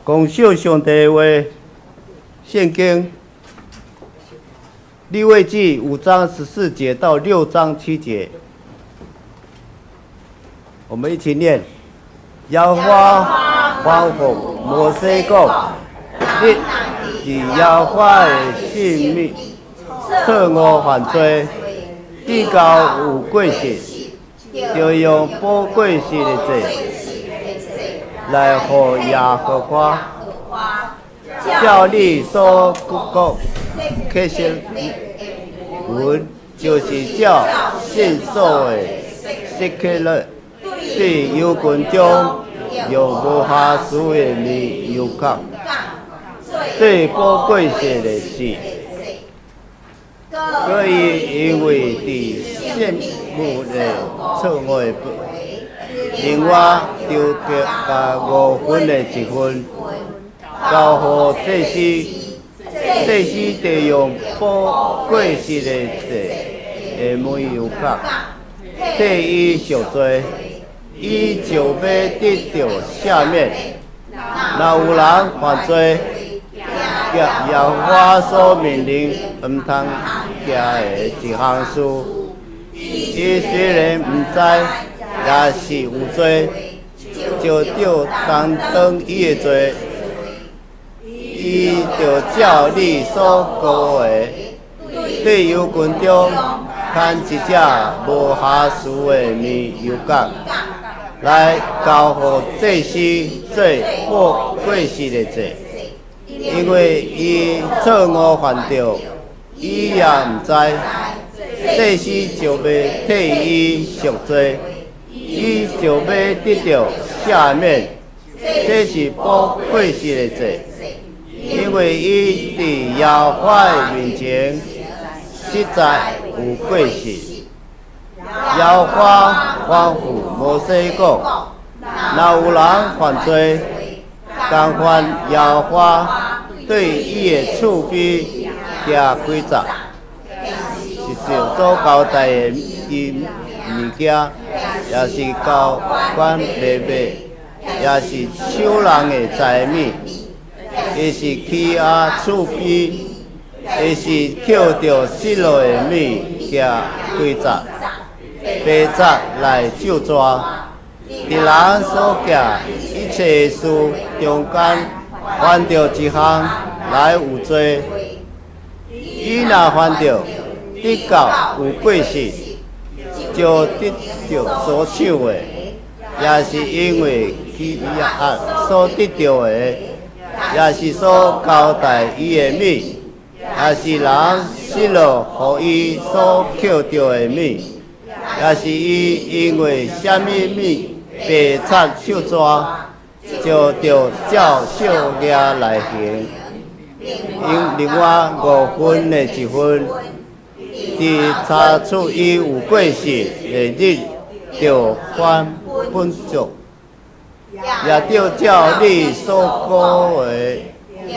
共享上帝的話，聖經利未記5章14節到6章7節，我們一起念。耶和華吩咐摩西講：你佇耶和華的聖物錯誤犯罪，得到有過失，就用補過失的祭來予耶和華，照你所講的誓文，就是照聖所的舍客勒，對羊群中用無瑕疵的綿羊角，做補過失的祭。閣伊因為佇聖物的錯誤的，另外就共五分的一份交予祭司，祭司就用補過失的祭的綿羊角替伊贖罪，伊就欲得著赦免。若有人犯罪，耶和華所命令毋通行的一項事，伊雖然毋知，也是有罪，就著擔當伊的罪。伊著照你所膏的，對羊群中牽一隻無瑕疵的綿羊角，來交予祭司做補過失的祭，因為伊錯誤犯著，伊也毋知，祭司就欲替伊贖罪，伊就欲得著赦免。這是補過失的祭，因為伊佇耶和華的面前實在有過失。耶和華吩咐摩西講：若有人犯罪，干犯耶和華對伊的賜規行規則，是所交代的伊物件，也是交換禮物，也是搶人的財物，抑是欺壓厝邊，抑是抾著失落的物件規則，白賊來咒詛，佇人所行一切事中間犯著一項來有罪，伊若犯著得到有過失，就得著所搶的，也是因為欺壓所得著的，也是所交代伊的物，也是人失落予伊所抾著的物，也是伊因為啥物物白賊受蛇，就著照數額來還。用另外五分的一份，佇查出伊有過失的日，就還本足，也著照你所膏的，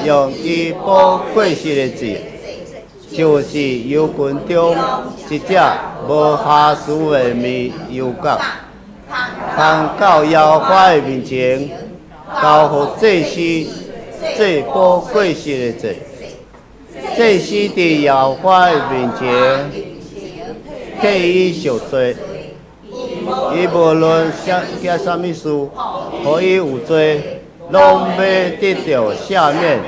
用伊補過失的祭，就是羊群中一隻無瑕疵的綿羊角，牽到耶和華的面前，交予祭司做補過失的祭。祭司佇耶和華的面前替伊贖罪，伊無論行啥物事，予伊有罪，攏欲得著赦免。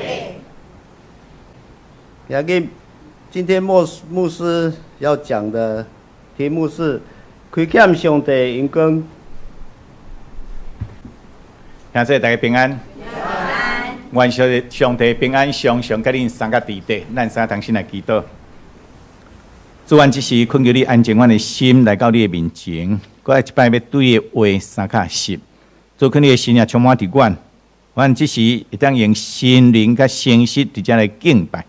雅各，今天牧師要講的題目是虧欠上帝榮光。兄弟大家平安。願上帝平安，常常佮恁三個佇底，咱三同心來祈禱。主，阮這時懇求你安靜阮的心，來到你的面前，閣來一擺欲對你的話相較實。主，懇你的聖靈充滿佇阮，阮這時會當用心靈佮誠實佇遮來敬拜，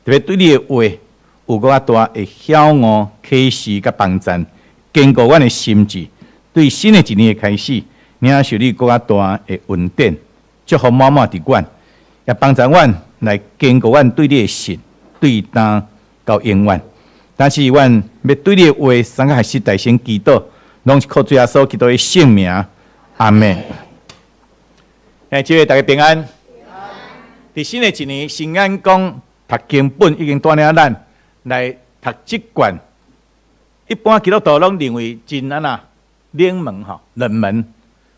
特別對你的話有閣較大的曉悟、啟示佮幫贊，堅固阮的心志。對新的一年的開始，領受你閣較大的恩典，祝福滿滿佇阮，也幫助阮來堅固阮對你的信，對今到永遠。但是阮欲對你的話，三個學習大聲祈禱，攏是靠主耶穌基督的聖名。阿門。哎，這位大家平安。佇新的一年，新眼光讀經本已經帶領咱來讀這卷。一般基督徒攏認為真按怎冷門吼，冷門，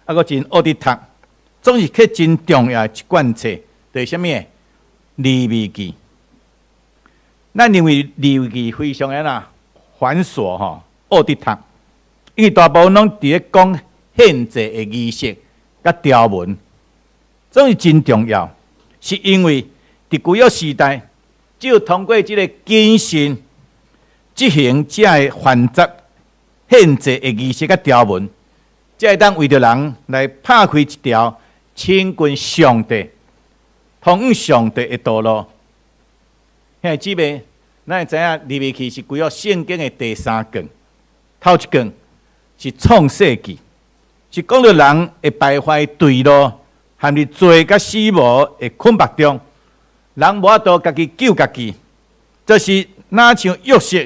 啊閣真惡佇讀，總是卻真重要的一卷冊，就是啥物？利未記。咱認為利未記非常按怎繁瑣吼，惡佇讀，因為大部分攏佇咧講獻祭的儀式佮條文，總是真重要。是因為佇舊約時代，只有通過這個謹慎執行這个繁雜獻祭的儀式佮條文，才會當為著人來拍開一條親近上帝、通往上帝的道路。兄弟姊妹，咱會知影利未記是舊約聖經的第三卷，頭一卷是創世記，是講著人會敗壞墜落，陷入罪佮死亡的捆縛中，人無法度家己救家己，這是若像約瑟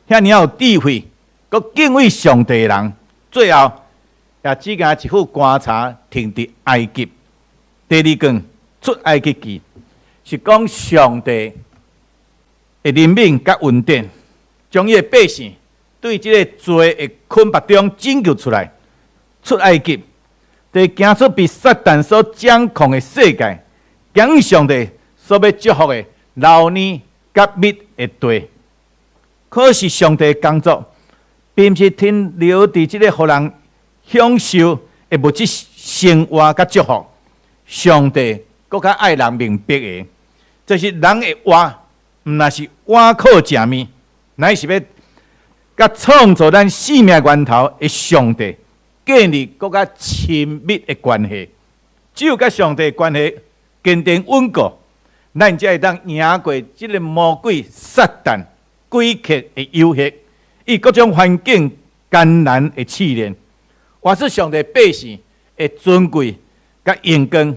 遐爾有智慧、閣敬畏上帝的人，最後也只共一副棺柴停佇埃及。第二卷出埃及記是講上帝的憐憫佮恩典，將伊的百姓對這个罪的捆縛中拯救出來，出埃及，就是行出被撒旦所掌控的世界，行向上帝所欲祝福的流奶佮蜜的地。可是上帝的工作，並毋是停留佇這个予人享受的物質生活佮祝福。上帝閣較愛人明白的，就是人會活，毋若是倚靠食物，乃是欲佮創造咱生命源頭的上帝建立閣較親密的關係。只有佮上帝的關係堅定穩固，咱才會當贏過這个魔鬼撒旦詭計的誘惑，以各種環境艱難的試煉，活出上帝百姓的尊貴佮榮光。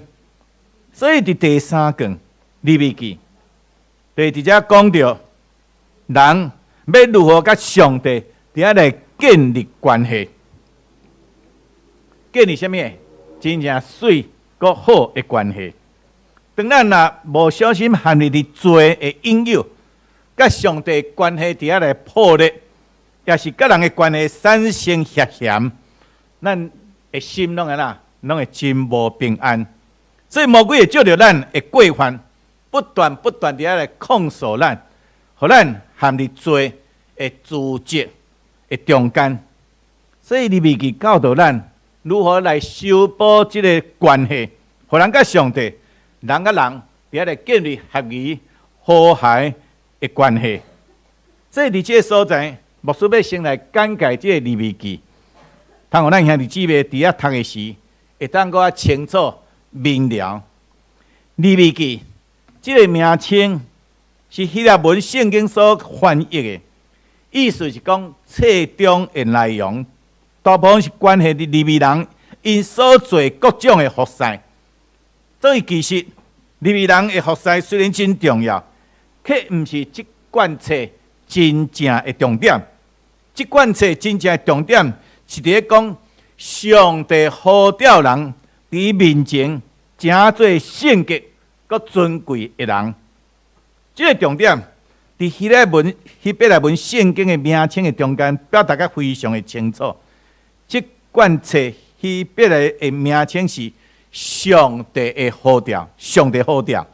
所以佇第三卷利未記，就佇遮講著人欲如何佮上帝佇遐來建立關係，建立啥物？真正媠閣好的關係。當咱若無小心陷入佇罪的引誘，佮上帝關係佇遐來破裂，抑是佮人的關係產生遐嫌，咱的心攏按怎？攏會真無平安。所以魔鬼會藉著咱的過犯，不斷不斷佇遐來控訴咱，予咱陷入罪的自責的中間。所以利未記教導咱如何來修補這個關係，予人佮上帝，人佮人佇遐來建立合宜和諧的關係。所以佇這个所在，牧師欲先來簡介這个利未記，通予咱兄弟姊妹佇遐讀的時，會當閣較清楚明了。利未記這个名稱是希臘文聖經所翻譯的，意思是講冊中的內容，大部分是關係佇利未人𪜶所做各種的服侍。所以其實利未人的服侍雖然真重要，卻毋是這卷冊真正的重點。這卷冊真正的重點是佇咧講上帝呼召人佇伊面前成做聖潔閣尊貴的人。這个重點佇希伯來文聖經的名稱的中間表達甲非常的清楚。這卷冊希伯來的名稱是上帝的呼召，上帝呼召。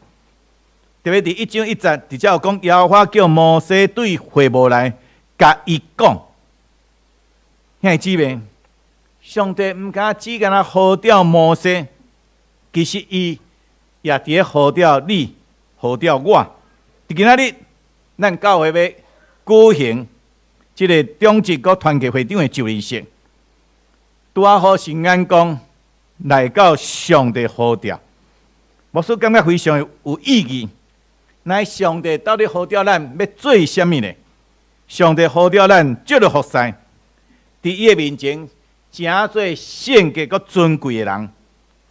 特別佇一章一節，佇遮有講，耶和華叫摩西對會幕內共伊講，兄弟姊妹，上帝毋敢只干焦呼召摩西，其實伊也佇咧呼召你，呼召我。佇今仔日，咱教會欲舉行這个長執閣團契會長的就任式，拄仔好是眼光來到上帝呼召，牧師感覺非常有意義。乃上帝到底呼召咱欲做啥物呢？上帝呼召咱藉著服侍，佇伊的面前，成做聖潔閣尊貴的人。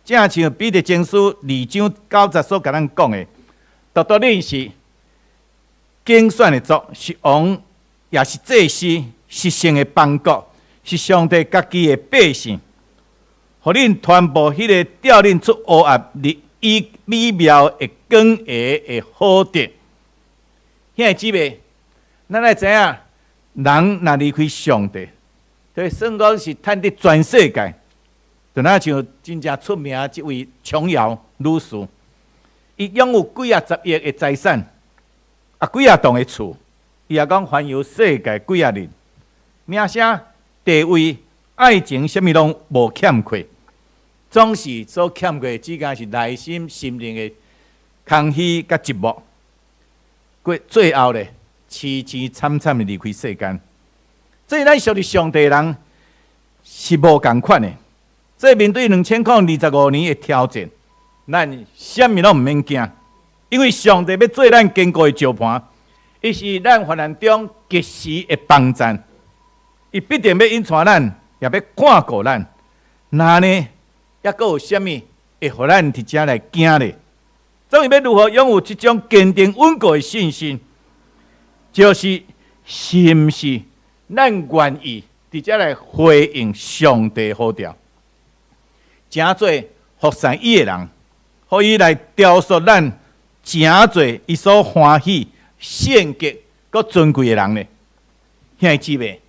正像彼得前書二章九節所共咱講的，獨獨恁是揀選的族，是王，也是祭司，是聖的邦國，是上帝家己的百姓，予恁傳播彼个召恁出黑暗入伊伊美妙的光華的好德。兄弟姊妹，咱愛知影，人若離開上帝，就算講是趁得全世界，就若像真正出名這位瓊瑤女士，伊擁有幾仔十億的財產，啊幾仔棟的厝，伊也講環遊世界幾仔日，名聲、地位、愛情，啥物攏無欠缺，總是所欠缺的，只敢是內心心靈的空虛佮寂寞。過最後咧，淒淒慘慘的離開世間。這咱屬於上帝的人是無仝款的。這面對2025年的挑戰，咱啥物攏毋免驚，因為上帝欲做咱堅固的石磐，伊是咱患難中及時的幫贊，伊必定欲引帶咱，也欲看顧咱。那呢，猶閣有啥物會予咱佇遮來驚咧？總是欲如何擁有這種堅定穩固的信心？就是是毋是咱願意佇遮來回應上帝呼召，成做服侍伊的人，予伊來雕塑咱，成做伊所歡喜、聖潔、閣尊貴的人呢？兄弟姊妹，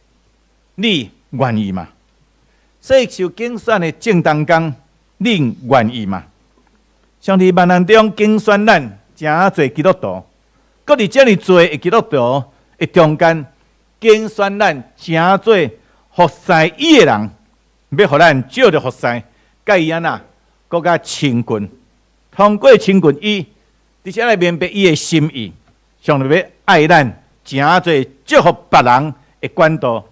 你願意嗎？所以受揀選的正當工，恁願意嗎？上帝萬難中揀選咱，成做基督徒，閣佇遮爾濟的基督徒的中間，揀選咱成做服侍伊的人，欲予咱藉著服侍，佮伊按怎閣較親近，通過親近伊，佇遮來明白伊的心意，上帝欲愛咱，成做祝福別人的管道，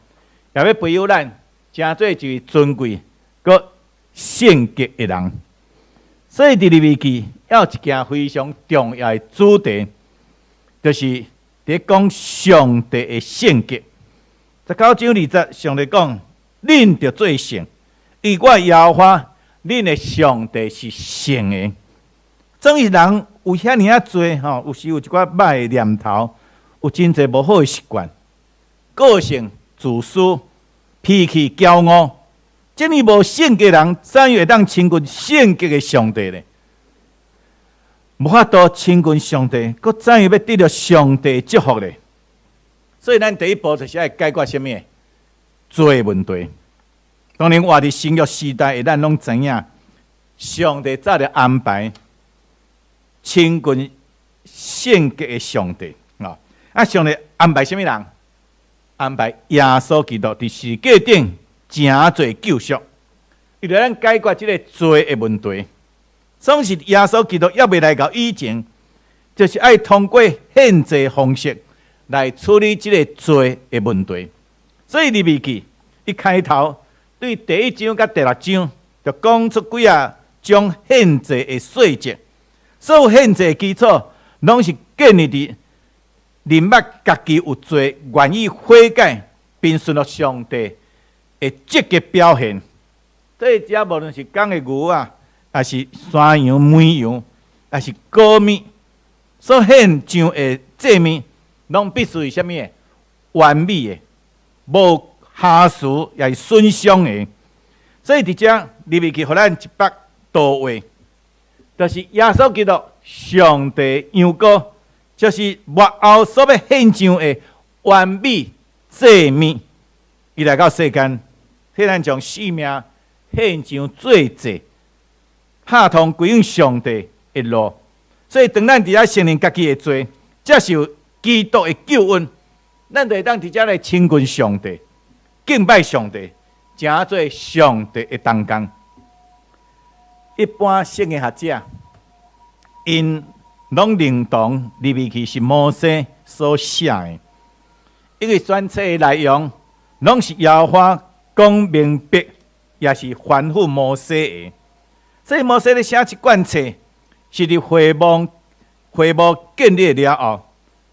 也欲培養咱，成做一位尊貴、閣聖潔的人。所以，佇利未記猶有一件非常重要的主題，就是佇講上帝的聖潔。19章2節，上帝講：恁著做聖，因為我耶和華，恁的上帝是聖的。總是人有遐爾仔濟吼，有時有一寡歹的念頭，有真濟無好的習慣，個性自私，脾氣驕傲。這麼無聖潔人，怎樣會當親近聖潔的上帝呢？無法度親近上帝，閣怎樣欲得著上帝祝福呢？所以，咱第一步就是愛解決啥物？罪問題。當然，活佇新約時代，咱攏知影，上帝早就安排親近聖潔的上帝啊！啊，上帝安排啥物人？安排耶穌基督佇十字架頂成做救贖，伊著咱解決這个罪的問題。總是耶穌基督猶未來到以前，就是愛通過獻祭方式來處理這个罪的問題。所以利未記一開頭對第一章佮第六章就講出幾仔種獻祭的細節。所有獻祭的基礎，攏是建立佇認捌家己有罪，願意悔改，並順服上帝的積極表現。這遮無論是公的牛仔，抑是山羊、綿羊，抑是穀物，所獻上的祭物，攏必須是啥物？完美的，無瑕疵，抑是損傷的。所以佇遮利未記予咱一幅圖畫，就是耶穌基督上帝羊羔，就是末後所欲獻上的完美祭物，伊來到世間，替咱將性命獻上做祭，拍通歸向上帝的路。所以當咱佇遮承認家己的罪，接受基督的救恩，咱就會當佇遮來親近上帝，敬拜上帝，成做上帝的同工。一般聖經學者，𪜶攏認同利未記是摩西所寫的，因為全冊的內容攏是耶和華講明白，也是吩咐摩西的。所以摩西咧寫這卷冊，是佇會幕建立了後，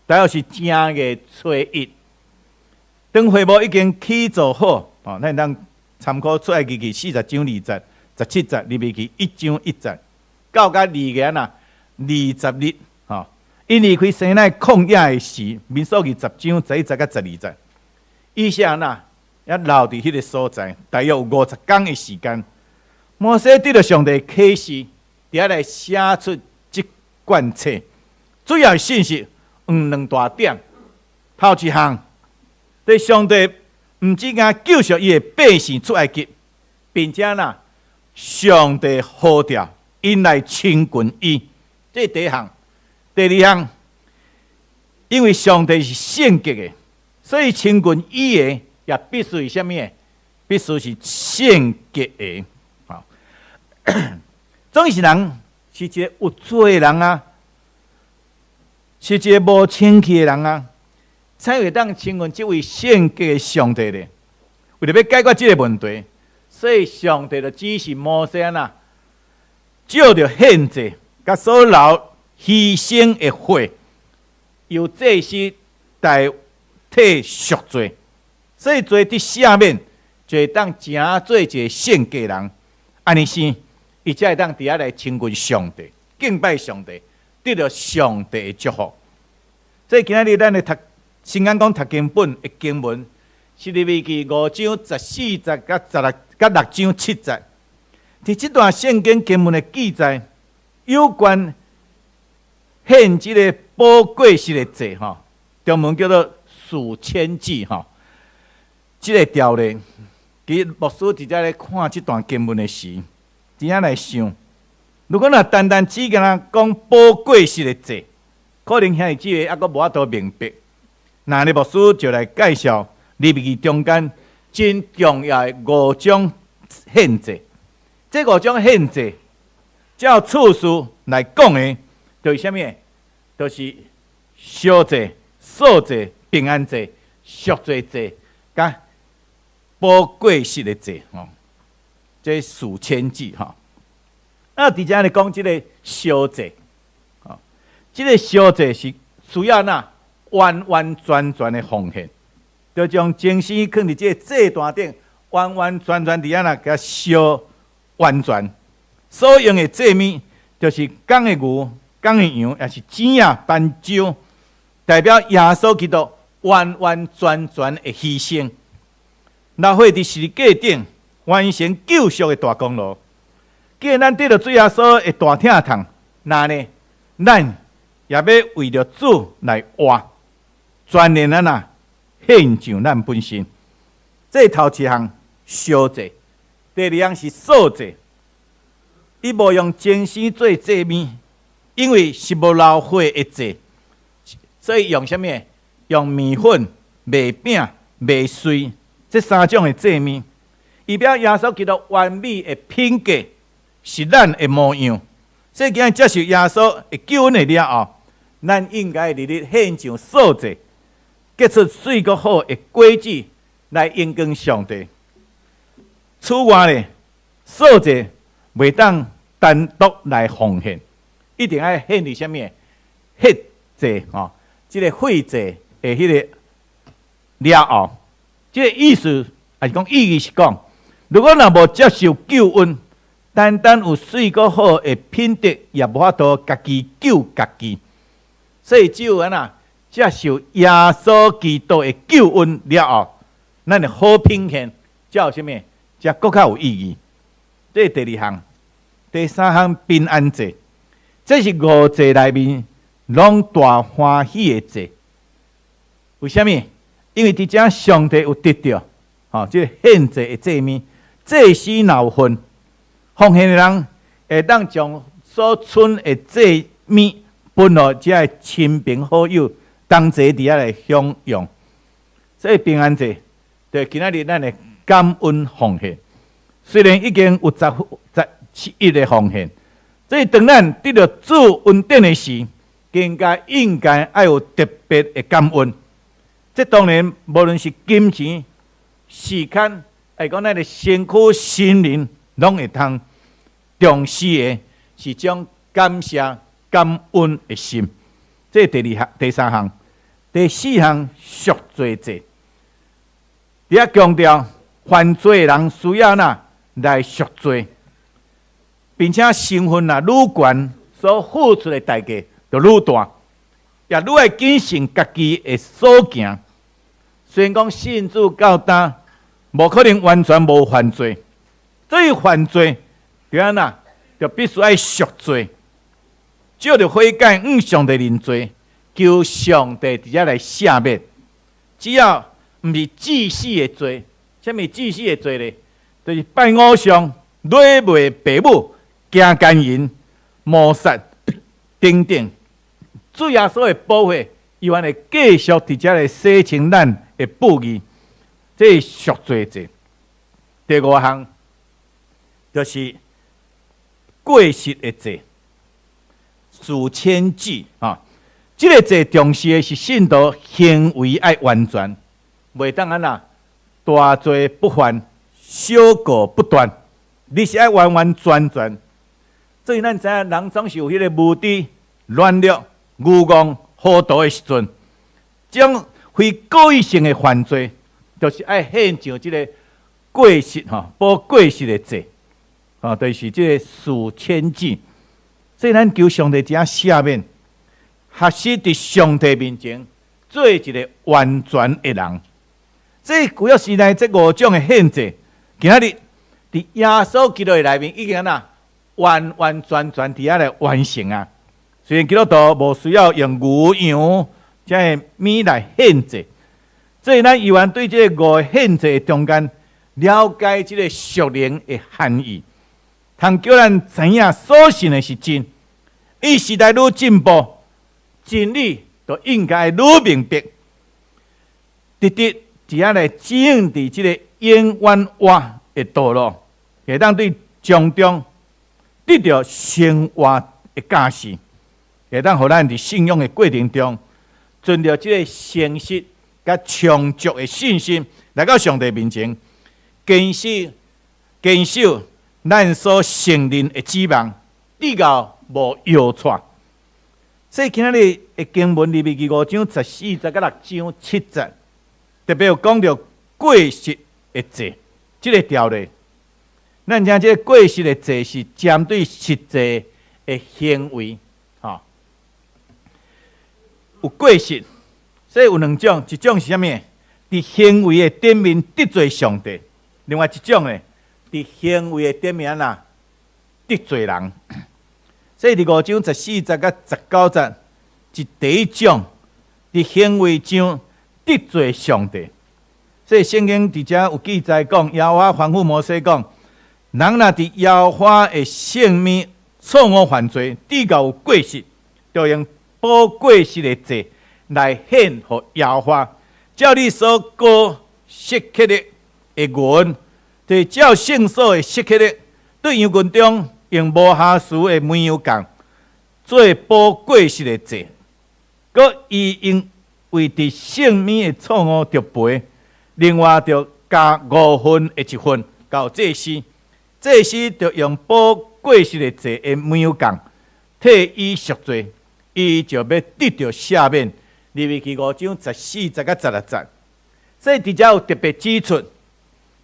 大約是正月初一。當會幕已經起造好，哦，咱當參考出埃及記40章2節、17節，利未記1章1節，到甲二個啊20日，吼，𪜶離開西奈曠野的時，民數記10章11節佮12節，以色列人猶留佇彼个所在，大約有50工的時間。摩西得著上帝啟示，佇遐來寫出這卷冊。主要信息有兩大點。頭一項，對上帝毋只敢救贖伊的百姓出埃及，並且呐，上帝呼召𪜶來親近伊。這是第一項。第二項，因為上帝是聖潔的，所以親近伊的也必須是啥物？必須是聖潔的。好，總是人是一個有罪的人啊，是一個無清氣的人啊，才會當親近這位聖潔的上帝咧。為著欲解決這個問題，所以上帝就指示摩西啊，照著獻祭，佮所流犧牲的血，由祭司代替贖罪，所以罪得赦免，就會當成做一個聖潔人。按呢生，伊才會當佇遐來親近上帝，敬拜上帝，得著上帝的祝福。所以今仔日咱來讀新眼光讀經本的經文，是利未記五章十四節佮十六佮六章七節。佇這段聖經經文的記載，有關獻這个補過失的祭吼，中文叫做贖愆祭吼。這个條例，其實牧師佇遮咧看這段經文的時，佇遐來想，如果若單單只干焦講補過失的祭，可能兄弟姊妹猶閣無法度明白。那咧牧師就來介紹利未記中間真重要的五種獻祭。這五種獻祭，照次序來講的，就是啥物？就是燒祭、素祭、平安祭、贖罪祭，佮補過失的祭，吼，這贖愆祭吼。啊，佇遮咧講這個燒祭，吼，這個燒祭是需要哪完完全全的奉獻，就將精神囥佇這個祭壇頂，完完全全佇遐若共燒完全。所用的祭物就是公的牛、公的羊，抑是糋仔斑鳩，代表耶穌基督完完全全的犧牲，流血佇十字架頂完成救贖的大功勞。既然咱得著主耶穌的大疼痛，那呢，咱也欲為著主來活，全然按怎獻上咱本身。這頭一項燒祭，第二項是素祭。伊無用精牲做祭物，因為是無流血的祭，所以用啥物？用麵粉、麥餅、麥穗這三種的祭物，預表耶穌基督完美的品格是咱的模樣。所以今日接受耶穌的救恩的了後，咱應該日日獻上素祭，結出媠閣好的果子來榮光上帝。此外呢，素祭袂當單獨來奉獻，一定愛獻佇啥物？血祭吼，這个血祭的彼个了後，這个意思抑是講意義是講，如果若無接受救恩，單單有媠閣好的品德，也無法度家己救家己。所以只有按怎接受耶穌基督的救恩了後，咱的好品行才有啥物？才閣較有意義。這是第二項，第三項平安祭，這是五祭內面攏大歡喜的祭。為啥物？因為佇遮上帝有得著，吼，這个獻祭的祭物，祭司若有份，奉獻的人會當將所剩的祭物分予遮的親朋好友，同齊佇遐來享用。所以平安祭，就是今仔日咱的感恩奉獻。雖然已經有十分之一的奉獻，所以當咱得著主恩典的時，更加應該愛有特別的感恩。這當然無論是金錢、時間，抑是講咱的身軀、心靈，攏會通重視的，是種感謝、感恩的心。這是第二項、第三項、第四項贖罪祭。佇遐強調犯罪的人需要哪來贖罪，並且身份若愈懸，所付出的代價就愈大，也愈愛謹慎家己的所行。雖然講信主到今，無可能完全無犯罪，對於犯罪，著按怎？就必須愛贖罪，藉著悔改，向上帝認罪，求上帝佇遮來赦免。只要毋是致死的罪，啥物致死的罪咧？就是拜偶像、掠賣爸母、行姦淫、謀殺等等。主耶穌的寶血，猶原會繼續佇遮來洗清咱的不義，這是贖罪祭。第五項就是過失的祭，贖愆祭啊。這个祭重視的是信徒行為愛完全，袂當按怎大罪不犯，小過不斷。你是愛完完全全。所以咱知影人總是有彼个無知、軟弱、愚戇、糊塗的時陣，這種非故意性的犯罪，就是愛獻上這个過失吼，補過失的祭，吼，就是這个贖愆祭。所以咱求上帝遮赦免，學習佇上帝面前做一个完全的人。這舊約時代這五種的獻祭，今仔日佇耶穌基督的內面已經按怎完完全全佇遐來完成啊！雖然基督徒無需要用牛羊這个物來獻祭，所以咱猶原對這个五个獻祭的中間了解這个屬靈的含義，通叫咱知影所信的是真。伊時代愈進步，真理就應該愈明白，直直佇遐來指引佇這个永遠活的道路，會當對從中得著生活的教示，會當予咱佇信仰的過程中，存著這个誠實佮充足的信心，來到上帝面前，堅守堅守咱所承認的指望，直到無搖掣。所以今仔日的經文利未記五章十四節佮六章七節，特別有講著過失的祭，這个條例。咱知這个過失的祭是針對實際的行為，吼，有過失，所以有兩種，一種是啥物？佇行為的頂面得罪上帝；另外一種呢，佇行為的頂面按怎得罪人。所以佇五章十四節佮十九節是第一種，佇行為上得罪上帝。所以聖經佇遮有記載講，耶和華吩咐摩西講：人若佇耶和華的聖物錯誤犯罪，至到有過失，就用補過失的祭來獻予耶和華。照你所膏舍客勒的銀，就是照聖所的舍客勒，對羊群中用無瑕疵的綿羊角做補過失的祭。閣伊因為佇聖物的錯誤著賠，另外著加五分的一份交祭司，祭司著用補過失的祭的綿羊角替伊贖罪，伊就欲得著赦免。利未記五章十四節佮十六節，所以佇遮有特別指出，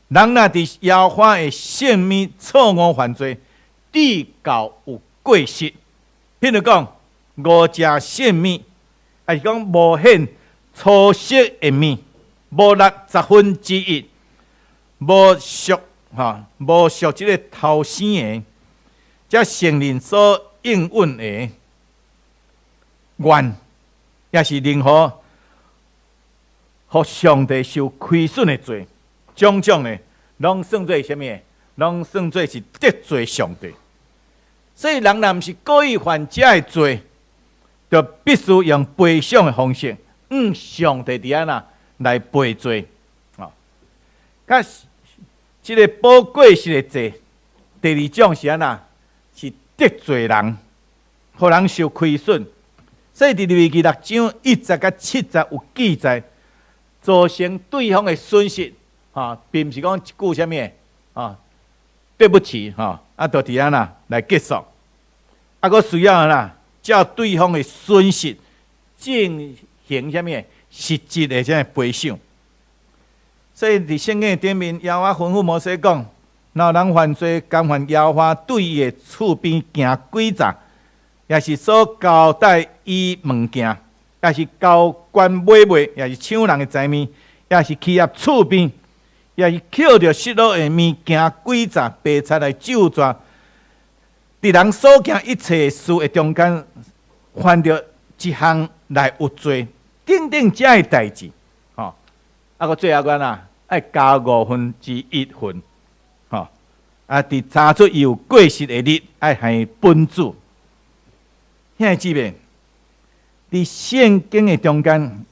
人若佇耶和華的聖物錯誤犯罪，至到有過失，譬如講誤食聖物，抑是講無獻初熟的物，無納十分之一，無贖吼，無贖這个頭生的，才承認所應允的願，抑是任何予上帝受虧損的罪，種種的，攏算做啥物？攏算做是得罪上帝。所以人若毋是故意犯這个罪，就必須用賠償的方式，向上帝佇按怎來賠罪。哦，佮這个補過失的祭，第二種是按怎？是得罪人，予人受虧損。所以佇利未記六章一節佮七節有記載，造成對方的損失，哈，並毋是講一句啥物，啊，對不起，哈，啊，就佇按怎來結束，啊，閣需要按怎，照對方的損失進行啥物實質的這个賠償。所以佇聖經的頂面，耶和華吩咐摩西講：若有人犯罪，干犯耶和華對伊的厝邊行詭詐，抑是所交代伊物件，抑是交關買賣，抑是搶人的財物，抑是欺壓厝邊，抑是抾著失落的物件詭詐，白賊來咒詛。佇人所行一切事的中間，犯著一項來有罪，等等這个代誌，吼，啊，閣最後閣按怎，愛加五分之一份，吼，啊，佇查出伊有過失的日，愛還本主。兄弟姊妹，佇聖經的中間，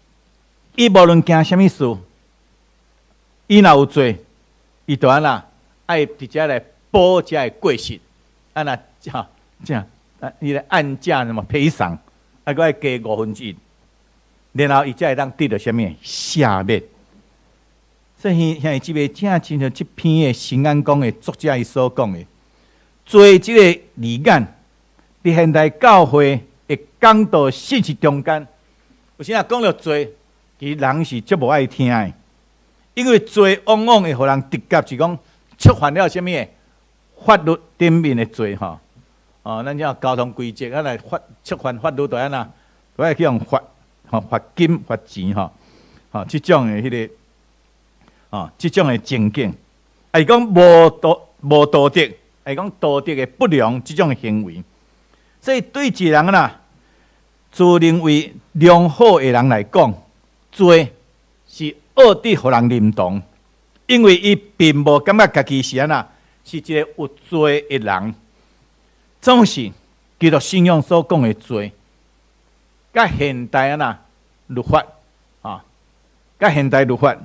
伊無論行啥物事，伊若有罪，伊就按怎，愛直接來補這个過失，按怎吼，這啊，伊來按價什麼賠償，啊，閣愛加五分之一，然後伊才會當得著啥物赦免。所以兄弟姊妹，正親像這篇的新眼光的作者伊所講的，罪這個字眼，佇現代教會的講道信息中間，有時啊講著罪，其實人是足無愛聽的，因為罪往往會予人直覺是講觸犯了啥物的法律頂面的罪吼。哦，咱這交通規則，咱來罰觸犯法律就按怎，都愛去予罰，吼罰金罰錢吼，吼這種的彼个，哦，這種的情景，啊，是講無道德，是講道德的不良這種行為，所以對一個人啦，自認為良好的人來講，罪是惡得予人認同，因為伊並無感覺家己是按怎，是一個有罪的人。總是基督信仰所講的罪，佮現代按怎律法啊，佮現代律法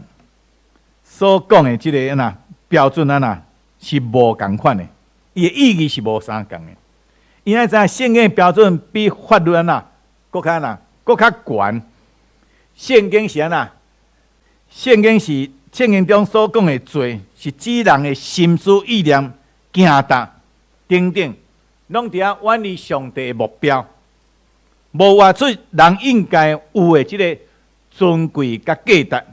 所講的這個按怎標準按怎是無仝款的，伊的意義是無相仝的。因為知影聖經的標準比法律按怎閣較按怎閣較懸。聖經是按怎？聖經是聖經中所講的罪，是指人的心思意念、行動等等，攏佇遐遠離上帝的目標，無活出人應該有的這个尊貴佮價值。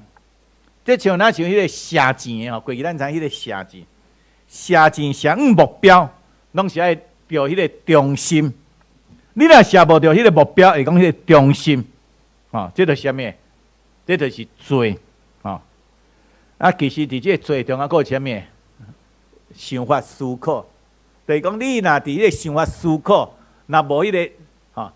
這像若像彼个射箭的吼，過去咱知彼个射箭，射箭射目標，攏是愛著彼个中心。你若射無著彼个目標，會講彼个中心，吼，這就是啥物？這就是罪，吼。啊，其實佇這个罪中啊，閣有啥物？想法思考，就是講你若佇彼个想法思考，若無彼个吼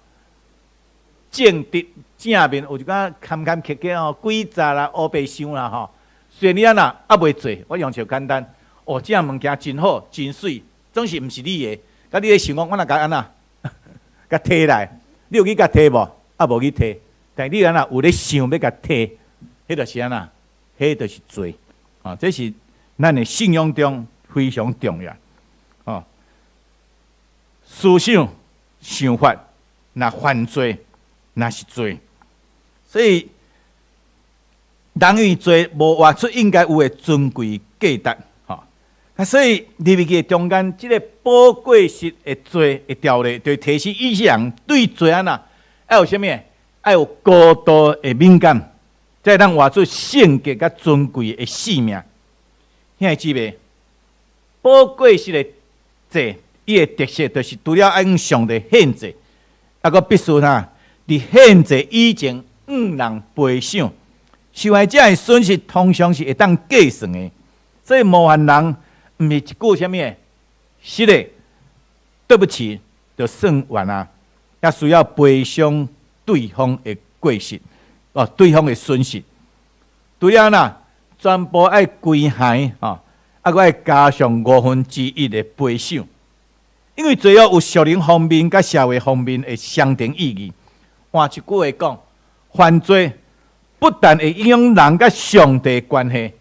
正直正面，有一寡坎坎坷坷吼，詭詐啦、烏白想啦吼。雖然你按怎猶未做，我用上簡單，哦，這樣物件真好、真媠，總是毋是你的。佮你咧想講，我若共按怎，共提來，你有去共提無？猶無去提，但你按怎有咧想欲共提，彼就是按怎？彼就是罪。啊，這是咱的信仰中非常重要。哦，思想、想法，若犯罪，那是罪。所以，人因為罪無活出應該有的尊貴價值，吼。啊，所以利未記中間這个補過失的罪的條例，就提醒以色列人對罪按怎，愛有啥物？愛有高度的敏感，才會當活出聖潔佮尊貴的生命。兄弟姊妹，補過失的祭，伊的特色就是除了愛向上帝獻祭，猶閣必須啥？佇獻祭以前，向人賠償。受害者的損失通常是會當計算的，所以冒犯人毋是一句啥物？失禮，對不起，就算完啊！也需要賠償對方的過失，哦，對方的損失。除了啦，全部愛歸還吼，猶閣愛加上五分之一的賠償。因為罪惡有屬靈方面佮社會方面的雙重意義。換一句話講，犯罪不但會影響人佮上帝關係，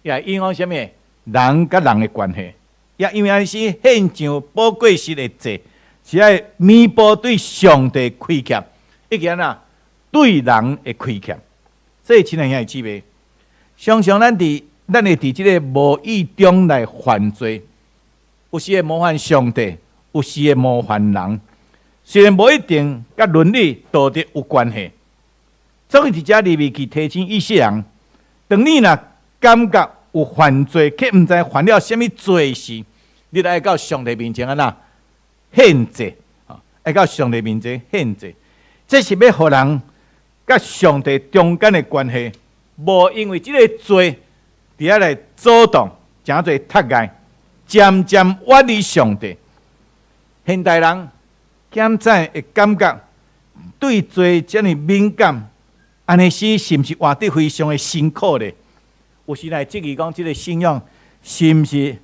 也會影響啥物？人佮人的關係。也因為按呢是獻上補過失的祭，是愛彌補對上帝虧欠，以及按怎對人的虧欠。所以，親愛兄弟姊妹，常常咱會佇這个無意中來犯罪，有時會冒犯上帝，有時會冒犯人。雖然無一定佮倫理道德有關係，所以佇遮利未記提醒以色列人，當你若感覺有犯罪，卻毋知犯了啥物罪時，你著愛到上帝面前按怎獻祭，愛到上帝面前獻祭，這是欲予人佮上帝中間的關係，無因為這个罪佇遐來阻擋，成做窒礙，漸漸遠離上帝。現代人檢早會感覺對罪遮爾敏感，按呢時是毋是活得非常的辛苦咧？有時來質疑講，這个信仰是毋是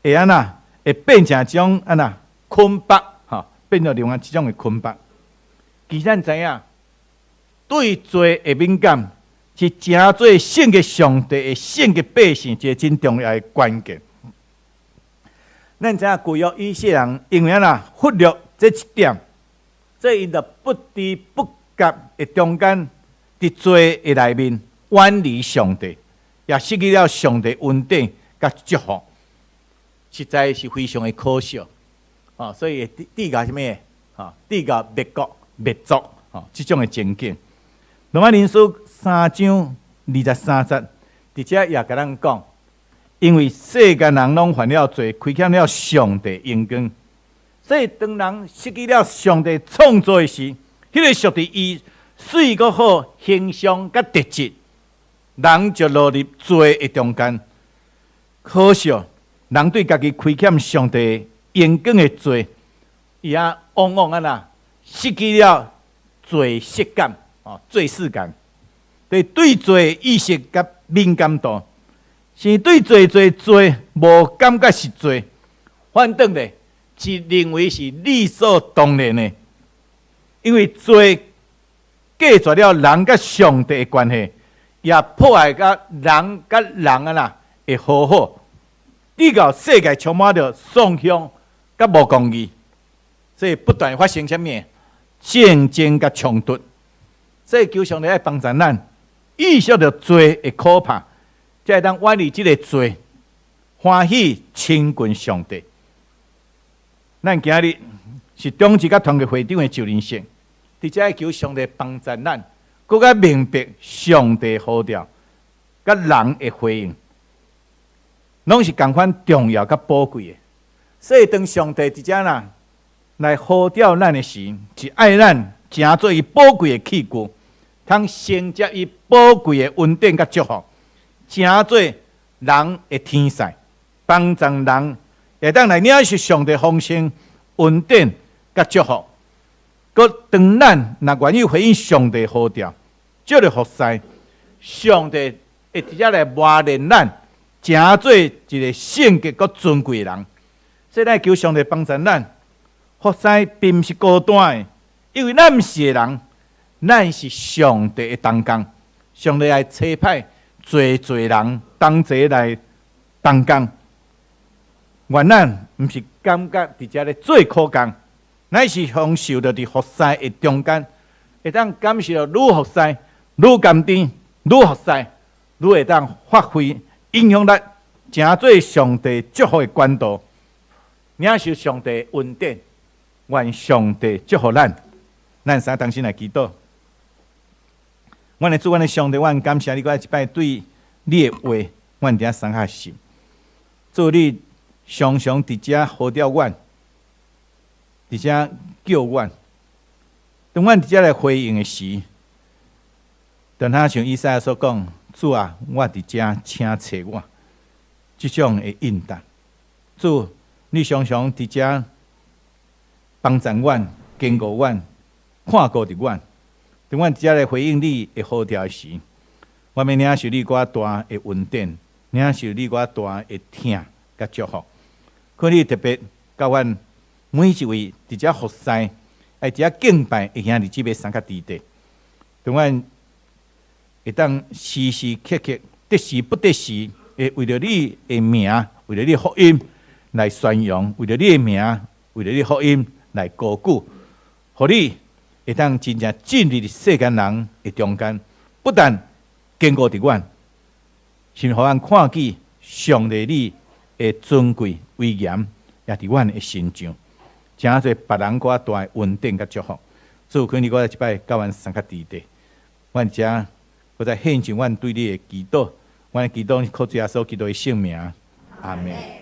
會按怎會變成一種按怎捆縛？吼，變做另外一種的捆縛。其實咱知影，對罪的敏感是成做聖潔上帝的聖潔百姓一个真重要的關鍵。咱知影舊約以色列人因為按怎忽略這一點，所以𪜶就不知不覺的中間，佇罪的內面遠離上帝，也失去了上帝恩典佮祝福，實在是非常的可惜。哦，所以會致到啥物？吼，致到滅國滅族，吼，這種的情景。羅馬人書3章23節，佇遮也共咱講，因為世間人攏犯了罪，虧欠了上帝榮光，所以當人失去了上帝創造的時，彼个屬佇伊媠閣好形象佮特質，人就落入罪的中間。可惜，人對家己虧欠上帝榮光的罪，伊也往往按怎失去了罪識感，哦，罪識感，對罪意識佮敏感度，是對罪罪罪無感覺是罪，反轉咧是認為是理所當然的，因為罪隔絕了人佮上帝的關係，也破壞佮人佮人按怎的和好，致到世界充滿著喪向佮無公義，所以不斷發生啥物戰爭佮衝突。所以求上帝愛幫助咱，意識著罪的可怕，才會當遠離這个罪，歡喜親近上帝。咱今日是長執佮團契會長的就任式，佇遮求上帝幫助咱，閣較明白上帝呼召佮人的回應，攏是仝款重要佮寶貴的。所以當上帝佇遮啦來呼召咱的時，是愛咱成做伊寶貴的器具，通承接伊寶貴的恩典佮祝福，成做人的天使，幫助人會當來領受上帝豐盛恩典佮祝福。閣當咱若願意回應上帝呼召，藉著服侍，上帝會直接來磨練咱，成做一个聖潔閣尊貴的人。所以咱求上帝幫助咱，服侍並毋是孤單的，因為咱毋是一个人，咱是上帝的同工。上帝愛差派濟濟人同齊來同工。願咱毋是感覺佇遮咧做苦工，乃是享受著佇服侍的中間，會當感受著愈服侍愈甘甜，愈服侍愈會當發揮影響力，成做上帝祝福的管道，領受上帝恩典。願上帝祝福咱，咱三同心來祈禱。阮的主，阮的上帝，阮感謝你，閣再一擺對你的話，阮佇遐相學習。主，你常常佇遮呼召阮，佇遮叫阮。當阮佇遮來回應的時，當他像以賽亞所講：主啊，我佇遮，請差我。這種的應答，主，你常常佇遮幫助阮、堅固阮、看顧著阮。當阮佇遮來回應你的呼召時，我欲領受你閣較大的恩典，領受你閣較大的疼佮祝福。求你特別佮阮每一位佇遮服侍、愛佇遮敬拜的兄弟姊妹相佮佇底，當阮會當時時刻刻、得時不得時，會為著你的名、為著你的福音來宣揚，為著你的名、為著你的福音來高舉，予你會當真正進入世間人的中間，不但堅固佇阮，甚予阮看見上帝你的尊貴威嚴，也佇阮的身上，成做別人閣較大的恩典佮祝福。主，求你閣再一擺佮阮相佮佇底，阮遮閣再獻上阮對你的祈禱，阮的祈禱靠主耶穌基督的聖名，阿門。